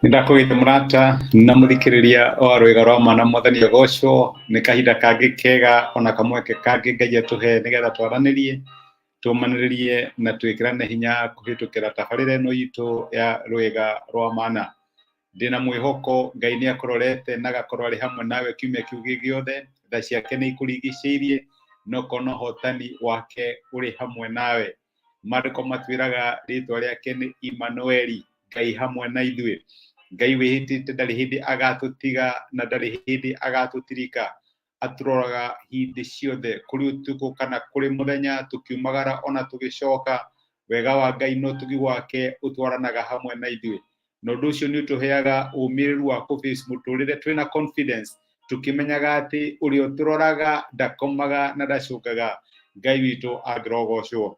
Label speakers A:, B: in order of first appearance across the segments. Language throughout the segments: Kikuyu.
A: Nĩndakũgeithia mũrata na mũthikĩrĩria wa rwĩga rwa ma na mwathani agocwo. Nĩ kahinda kangĩ kega ona kamweke kangĩ Ngai atũhe nĩgetha twaranĩrie, tũmanĩrĩrie na twĩkĩrane hinya kũhĩtũkĩra tabarĩra ĩno itũ ya rwĩga rwa mana. Ndĩna mwĩhoko Ngai nĩ akũrorete na agakorwo arĩ hamwe nawe kiumia kĩu gĩ gĩothe, tha ciake nĩ ikũrigicĩirie na ũkona ũhotani wake ũrĩ hamwe nawe. Maandĩko matwĩraga rĩtwa rĩake nĩ Imanueli, Ngai hamwe na ithuĩ. Ngai wĩhĩtĩte ndarĩ hĩndĩ agatũtiga na ndarĩ hĩndĩ agatũtirika. Atũroraga hĩndĩ ciothe, kũrĩ ũtukũ kana kũrĩ mũthenya, tũkiumagara ona tũgĩcoka. Wega wa Ngai na ũtugi wake ũtwaranaga hamwe na ithuĩ. Na ũndũ ũcio nĩ ũtũheaga ũmĩrĩru wa kũ face mũtũrĩre twĩna confidence, tũkĩmenyaga atĩ ũrĩa ũtũroraga ndakomaga na ndacũngaga. Ngai witũ angĩrogocwo.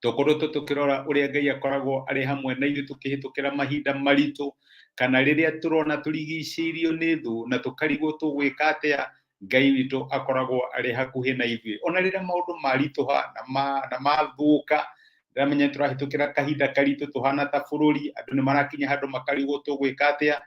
A: Tũkoretwo tũkĩrora ũrĩa Ngai akoragwo arĩ hamwe na ithuĩ tũkĩhĩtũkĩra mahinda maritũ, kana rĩrĩa tũrona tũrigicĩirio nĩ thũ na tũkarigwo tũgwĩka atĩa, Ngai witũ akoragwo arĩ hakuhĩ na ithuĩ. Ona rĩrĩa maũndũ maritũha na mathũka, ndĩramenya nĩ tũrahĩtũkĩra kahinda karitũ tũhana ta bũrũri, andũ nĩ marakinya handũ makarigwo tũgwĩka atĩa,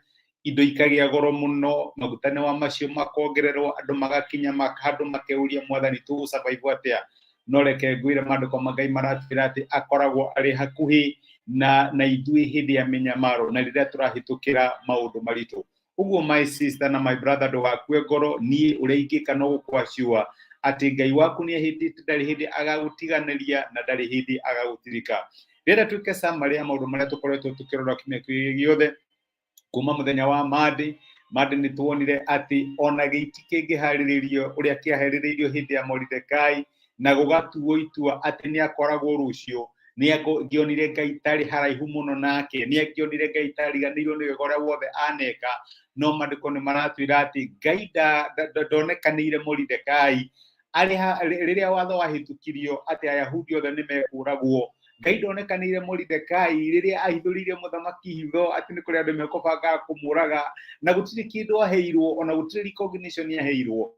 A: indo ikagĩa goro mũno, maguta nĩ wa macio makongererwo, andũ magakinya handũ makeuria mwathani tũgũ survive atĩa. No reke ngwĩre maandĩko ma Ngai maratwĩra atĩ akoragwo arĩ hakuhĩ na ithuĩ hĩndĩ ya mĩnyamaro na rĩrĩa tũrahĩtũkĩra maũndũ maritũ. Ũguo my sister na my brother, ndũgakue ngoro. Niĩ ũrĩa ingĩka no gũkwaciũa atĩ Ngai waku nĩ ehĩtĩte ndarĩ hĩndĩ agagũtiganĩria na ndarĩ hĩndĩ agagũtirika. Rĩrĩa tuĩke summary ya maũndũ marĩa tũkoretwo tũkĩrora kiumia kĩrĩ gĩothe kuma mũthenya wa Monday, Monday nĩ tuonire atĩ ona gĩiti kĩngĩharĩrĩrio ũrĩa kĩaharĩrĩirio hĩndĩ ya Moridekai na gũgatuo itua atĩ nĩ akoragwo rũciũ, nĩ angĩonire Ngai tarĩ haraihu mũno nake, nĩ angĩonire Ngai tariganĩirwo nĩ wega ũrĩa wothe aneka. No maandĩko nĩ maratwĩra atĩ Ngai ndonekanĩire Moridekai arĩ rĩrĩa watho wahĩtũkirio atĩ Ayahudi othe nĩ mekũragwo. Ngai ndonekanĩire Moridekai rĩrĩa ahithũrĩirie mũthamaki hitho atĩ nĩ kũrĩ andũ mekũbangaga kũmũraga, na gũtirĩ kĩndũ aheirwo, ona gũtirĩ recognition aheirwo.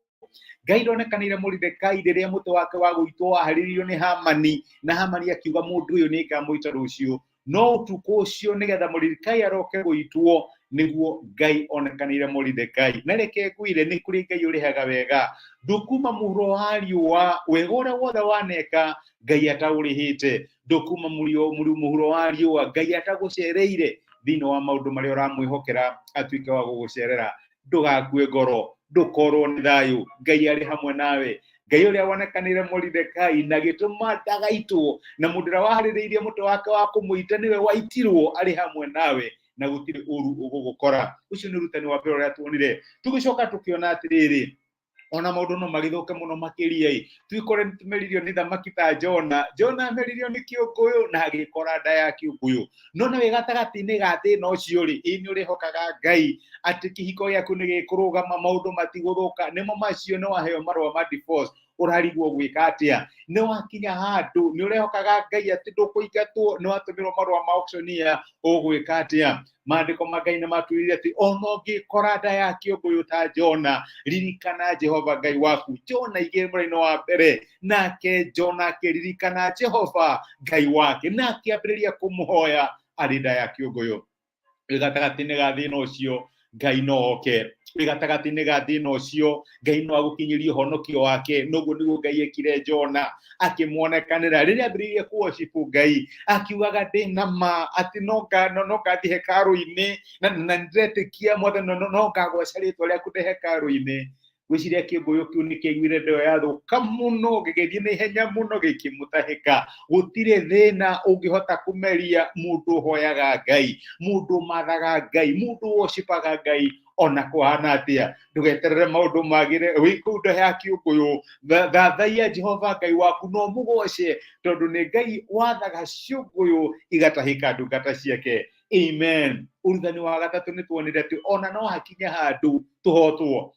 A: Ngai ndonekanĩire Moridekai rĩrĩa mũtĩ wake wa gũitwo waharĩrĩirio nĩ Hamani, na Hamani akiuga mũndũ ũyũ nĩ ngamũita rũciũ. No ũtukũ ũcio nĩgetha Moridekai aroke gũitwo, nĩguo Ngai onekanĩire Moridekai. Na reke ngwĩre, nĩ kũrĩ Ngai ũrĩhaga wega. Ndũkuma mũhuro wa riũa, wega ũrĩa wothe waneka Ngai ataũrĩhĩte. Ndũkuma mũhuro wa riũa Ngai atagũcereire thĩinĩ wa maũndũ marĩa ũramwĩhokera atuĩke wa gũgũcerera. Ndũgakue ngoro, ndũkorwo nĩ thayũ, Ngai arĩ hamwe nawe. Ngai ũrĩa wonekanĩire Moridekai na gĩtũma ndagaitwo, na mũndũ ũrĩa waharĩrĩirie mũtĩ wake wa kũmũita nĩwe waitirwo, arĩ hamwe nawe na gũtirĩ ũru ũgũgũkora. Ũcio nĩ ũrutani wa mbere ũrĩa tuonire. Tũgĩcoka tũkĩona atĩrĩrĩ, ona maũndũ no magĩthũke mũno makĩria ĩ, twikore nĩtũmeririo nĩ thamaki ta Jona. Jona ameririo nĩ kĩũngũyũ na agĩkora nda ya kĩũngũyũ. No na wĩ gatagatĩ-inĩ ga thĩna ũcio rĩ, ĩ nĩ ũrĩhokaga Ngai atĩ kĩhiko gĩaku nĩ gĩkũrũgama, maũndũ matigũthũka? Nĩmo macio, nĩ waheo marũa ma divorce, ũrarigwo gwĩka atĩa? Nĩ wakinya handũ nĩ ũrehokaga Ngai atĩ ndũkũingatwo, nĩ watũmĩrwo marũa ma auctioneer, ũgwĩka atĩa? Maandĩko ma Ngai nĩ matwĩrire atĩ ona ũngĩkora nda ya kĩũngũyũ ta Jona, ririkana Jehova Ngai waku. Jona igĩrĩ mũrainĩ wa mbere, nake Jona akĩririkana Jehova Ngai wake na akĩambĩrĩria kũmũhoya arĩ nda ya kĩũngũyũ. Wĩ gatagatĩ-inĩ ga thĩna ũcio, Ngai no oke. Wĩ gatagatĩ-inĩ ga thĩna ũcio, Ngai no agũkinyĩrie ũhonokio wake. Noguo nĩguo Ngai ekire Jona, akĩmuonekanĩra rĩrĩa ambĩrĩirie kũ worship Ngai, akiugaga ndĩ na ma atĩ no ngathiĩ hekarũ-inĩ na nĩndĩretĩkia Mwathani, no ngagoca rĩtwa rĩaku ndĩ hekarũ-inĩ. Ngwĩciria kĩũngũyũ kĩu nĩ kĩaiguire ndeo yathũka mũno, gĩgĩthiĩ na ihenya mũno gĩkĩmũtahĩka. Gũtirĩ thĩna ũngĩhota kũmeria mũndũ ũhoyaga Ngai, mũndũ ũmathaga Ngai, mũndũ worshipaga Ngai, ona kũhana atĩa. Ndũgeterere maũndũ magĩre wĩ kũu nda ya kĩũngũyũ. Thathaiya Jehova Ngai waku na ũmũgoce, tondũ nĩ Ngai wathaga ciũngũyũ igatahĩka ndungata ciake. Amen. Ũrutani wa gatatũ nĩ tuonire atĩ ona no hakinye handũ tũhotwo.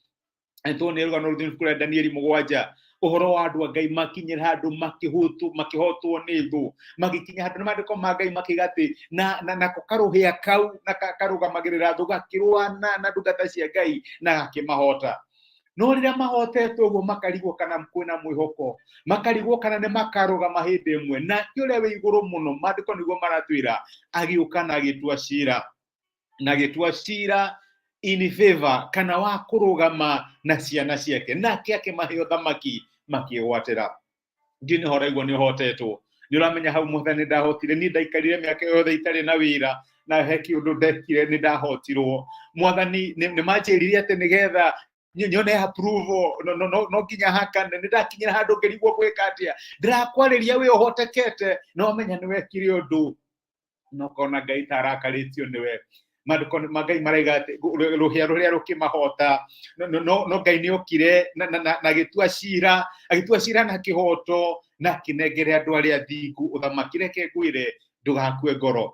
A: Nĩ tuonire rũgano rũu ibuku rĩa Danieli 7, ũhoro wa andũ a Ngai makinyĩra handũ makĩhotwo, makĩhotwo nĩ thũ, magĩkinya handũ na maandĩko ma Ngai makiuga atĩ nako karũhĩa kau na karũgamagĩrĩra thũ gakĩrũa na ndungata cia Ngai na gakĩmahota. No rĩrĩa mahotetwo ũguo, makarigwo kana kwĩna mwĩhoko, makarigwo kana nĩ makarũgama hĩndĩ ĩmwe. Nake ũrĩa wĩ igũrũ mũno, maandĩko nĩguo maratwĩra, agĩũka na agĩtua cira. Na agĩtua cira in favor kana wa kũrũgama na ciana ciake, nake akĩmahe ũthamaki makĩgwatĩra. Ndiũ nĩ ũraigua nĩ ũhotetwo, nĩ ũramenya hau Mwathani ndahotire niĩ, ndaikarire mĩaka yothe itarĩ na wĩra na he kĩũndũ ndekire, nĩ ndahotirwo. Mwathani nĩ manjĩrire atĩ nĩgetha nyone approval no nginya hakane. Nĩ ndakinyĩra handũ ngĩrigwo gwĩka atĩa. Ndĩrakwarĩria wĩ ũhotekete, no menya nĩ wekire ũndũ no kona Ngai ta arakarĩtio nĩwe. Maandĩko ma Ngai maraiga atĩ rũhĩa rũrĩa rũkĩmahota, no Ngai nĩ okire na agĩtua cira, agĩtua cira na kĩhoto na akĩnengere andũ arĩa athingu ũthamaki. Reke ngwĩre, ndũgakue ngoro.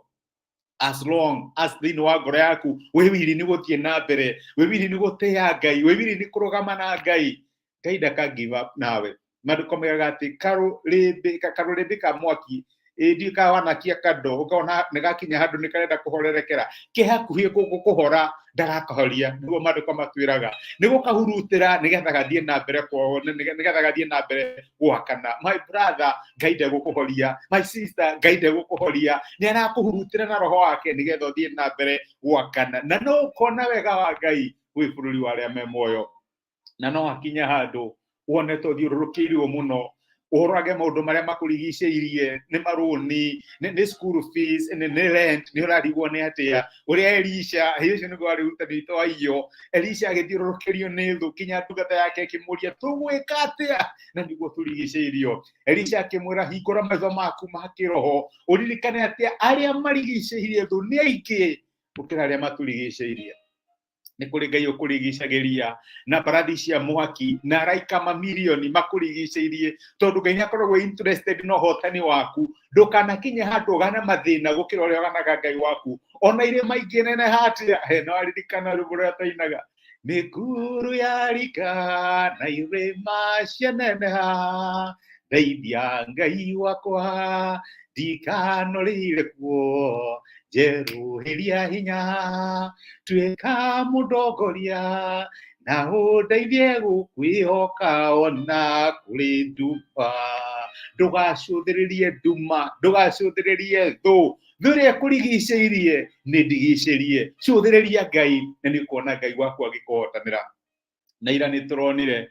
A: As long as thĩinĩ wa ngoro yaku wĩ wiri nĩ gũthiĩ na mbere, wĩ wiri nĩ gũtĩĩa Ngai, wĩ wiri nĩ kũrũgama na Ngai, Ngai ndaka give up nawe. Maandĩko maigaga atĩ karũrĩmbĩ ka mwaki ĩndi kawanakia kando ũkona nĩ gakinya handũ nĩ karenda kũhorerekera ke hakuhĩ kũhora, ndagakahoria. Nĩguo maandĩko matwĩraga nĩ gũkahurutĩra nĩgetha gathiĩ na mbere kwao, nĩgetha gathiĩ na mbere gwakana. My brother, Ngai ndegũkũhoria. My sister, Ngai ndegũkũhoria. Nĩ arakũhurutĩra na roho wake nĩgetha ũthiĩ na mbere gwakana, na no ũkona wega wa Ngai wĩ bũrũri wa arĩa me muoyo. Na no hakinye handũ wone to thiũrũrũkĩirwo mũno, ũhorage maũndũ marĩa makũrigicĩirie, nĩ marũni, nĩ school fees, nĩ rent, nĩ ũrarigwo nĩ atĩa. Ũrĩa Elisha, hĩ ũcio nĩguo warĩ ũrutani witũ wa iyo, Elisha agĩthiũrũrũkĩrio nĩ thũ kinya ndungata yake ĩkĩmũria, "Tũgwĩka atĩa na nĩguo tũrigicĩirio?" Elisha akĩmwĩra, "Hingũra maitho maku ma kĩroho, ũririkane atĩa arĩa marigicĩirie thũ nĩ aingĩ gũkĩra arĩa matũrigicĩirie." Nĩ kũrĩ Ngai ũkũrigicagĩria na mbarathi cia mwaki na araika mamirioni makũrigicĩirie, tondũ Ngai nĩ akoragwo interested na ũhotani waku. Ndũkanakinye handũ ũgane mathĩna gũkĩra ũrĩa ũganaga Ngai waku, ona irĩma ingĩ neneha atĩa. He no aririkana rwĩmbo rũrĩa twainaga, mĩkuru yarika na irĩma cianeneha, ndeithia Ngai wakwa ndikanorĩire kuo, njerũhĩria hinya, tuĩka mũndongoria na ũndeithie gũkwĩhoka ona kũrĩ nduma. Ndũgacũthĩrĩrie nduma, ndũgacũthĩrĩrie thũ. Thũ ĩrĩa ĩkũrigicĩirie nĩ ndigicĩrie, cũthĩrĩria Ngai na nĩ ũkuona Ngai waku agĩkũhotanĩra. Na ira nĩ tũronire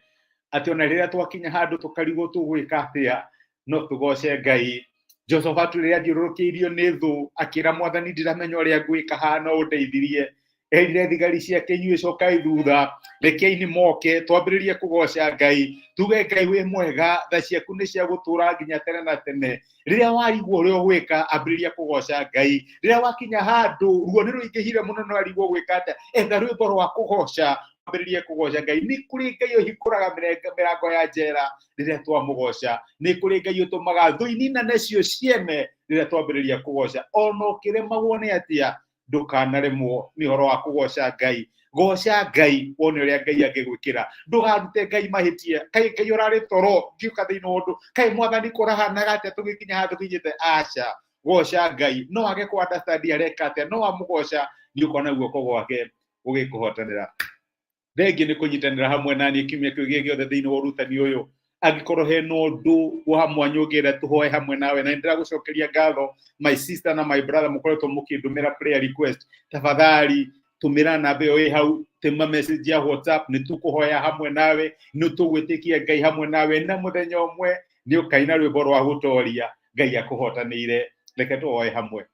A: atĩ ona rĩrĩa twakinya handũ tũkarigwo tũgwĩka atĩa, no tũgoce Ngai. Josephat rĩrĩa athiũrũrũkĩirio nĩ thũ akĩra Mwathani, "Ndiramenya ũrĩa ngwĩka haha, no ũndeithirie." Erire thigari ciake, "Inyuĩ cokai thutha, rekei nĩ moke." Twambĩrĩrie kũgoca Ngai, tuge, "Ngai wĩ mwega, tha ciaku nĩ cia gũtũra nginya tene na tene." Rĩrĩa warigwo ũrĩa ũgwĩka, ambĩrĩria kũgoca Ngai. Rĩrĩa wakinya handũ ruo nĩ rũingĩhire mũno no arigwo gwĩka atĩa, etha rwĩmbo rwa kũgoca, ambĩrĩrie kũgoca Ngai. Nĩ kũrĩ Ngai ũhingũraga mĩrango ya njera rĩrĩa twamũgoca. Nĩ kũrĩ Ngai ũtũmaga thũ ininane cio ciene rĩrĩa twambĩrĩria kũgoca. Ona ũkĩremagwo nĩ atĩa, ndũkanaremwo nĩ ũhoro wa kũgoca Ngai. Goca Ngai wone ũrĩa Ngai angĩgwĩkĩra. Ndũgarute Ngai mahĩtia. Kaĩ Ngai ũrarĩ toro ngĩũka thĩinĩ wa ũndũ? Kaĩ Mwathani kũrahanaga atĩa tũgĩkinya haha tũkinyĩte? Aca, goca Ngai. No age kũ understand areka atĩa, no amũgoca nĩ ũkona guoko gwake gũgĩkũhotanĩra. Thengiũ nĩ kũnyitanĩra hamwe na niĩ kiumia kĩu gĩ gĩothe thĩinĩ wa ũrutani ũyũ. Angĩkorwo hena ũndũ wa mwanya ũngĩenda tũhoe hamwe nawe, na nĩndĩragũcokeria ngatho, my sister na my brother, mũkoretwo mũkĩndũmĩra prayer request, tafadhali tũmĩra namba ĩyo ĩ hau, tũma message ya WhatsApp. Nĩ tũkũhoya hamwe nawe, nĩ tũgwĩtĩkia Ngai hamwe nawe, na mũthenya ũmwe nĩ ũkaina rwĩmbo rwa gũtoria Ngai akũhotanĩire. Reke tũhoe hamwe.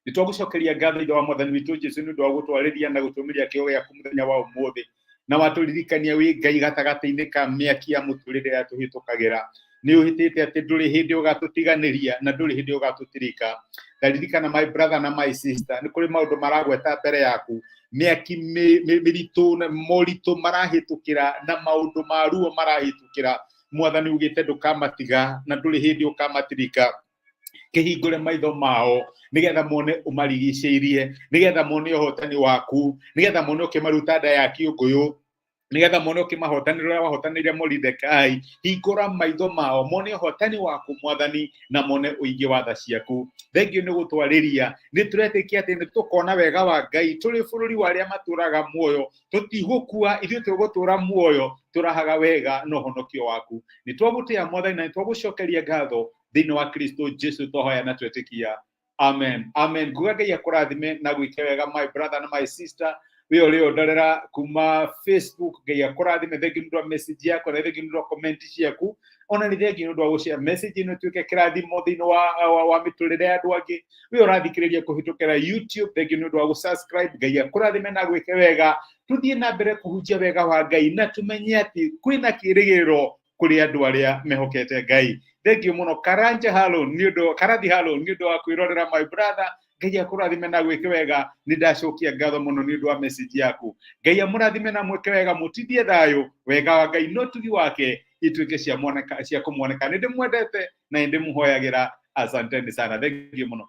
A: Nĩ twagũcokeria ngatho, Ithe wa Mwathani witũ Jesu, nĩ ũndũ wa gũtwarĩria na gũtũmĩria kĩo gĩaku mũthenya wa ũmũthĩ, na watũririkania wĩ Ngai gatagatĩ-inĩ ka mĩaki ya mũtũrĩre ĩrĩa tũhĩtũkagĩra. Nĩ ũhĩtĩte atĩ ndũrĩ hĩndĩ ũgatũtiganĩria na ndũrĩ hĩndĩ ũgatũtirika. Ndaririkana my brother na my sister, nĩ kũrĩ maũndũ maragweta mbere yaku, mĩaki mĩritũ na moritũ marahĩtũkĩra na maũndũ ma ruo marahĩtũkĩra. Mwathani, ugĩte ndũkamatiga na ndũrĩ hĩndĩ ũkamatirika. Kĩhingũre maitho mao nĩgetha mone ũmarigicĩirie, nĩgetha mone ũhotani waku, nĩgetha mone ũkĩmaruta nda ya kĩũngũyũ, nĩgetha mone ũkĩmahotanĩra ũrĩa wahotanĩire Moridekai. Hingũra maitho mao mone ũhotani waku, Mwathani, na mone ũingĩ wa tha ciaku. Thengiũ nĩ gũtwarĩria. Nĩ tũretĩkia atĩ nĩ tũkona wega wa Ngai tũrĩ bũrũri wa arĩa matũraga muoyo. Tũtigũkua, ithuĩ tũgũtũra muoyo tũrahaga wega na ũhonokio waku. Nĩ twagũtĩa, Mwathani, na nĩ twagũcokeria ngatho. Thĩinĩ wa Kristo Jesu twahoya na twetĩkia. Amen, amen. Nguga Ngai akũrathime na gwĩke wega, my brother na my sister. We ũrĩa ũndorera kuma Facebook, Ngai akũrathime. Thengiũ nĩ ũndũ wa message yaku, na thengiũ nĩ ũndũ wa comment ciaku, ona nĩ thengiũ nĩ ũndũ wa gũshare message ĩno ĩtuĩke kĩrathimo thĩinĩ wa mĩtũrĩre ya andũ angĩ. We ũrathikĩrĩria kũhĩtũkĩra YouTube, thengiũ nĩ ũndũ wa gũsubscribe. Ngai akũrathime na gwĩke wega. Tũthiĩ na mbere kũhunjia wega wa Ngai na tũmenye atĩ kwĩna kĩĩrĩgĩrĩro kũrĩ andũ arĩa mehokete Ngai. Thengiũ mũno Karanja Halo nĩ ũndũ, Karathi Halo, nĩ ũndũ wa kwĩrorera, my brother. Ngai akũrathime na gwĩke wega. Nĩ ndacokia ngatho mũno nĩ ũndũ wa message yaku. Ngai amũrathime na mwĩke wega, mũtindie thayũ. Wega wa Ngai no tugi wake ituĩke cia kũmuoneka. Nĩ ndĩmwendete na nĩ ndĩmũhoyagĩra. Asanteni sana, thengiũ mũno.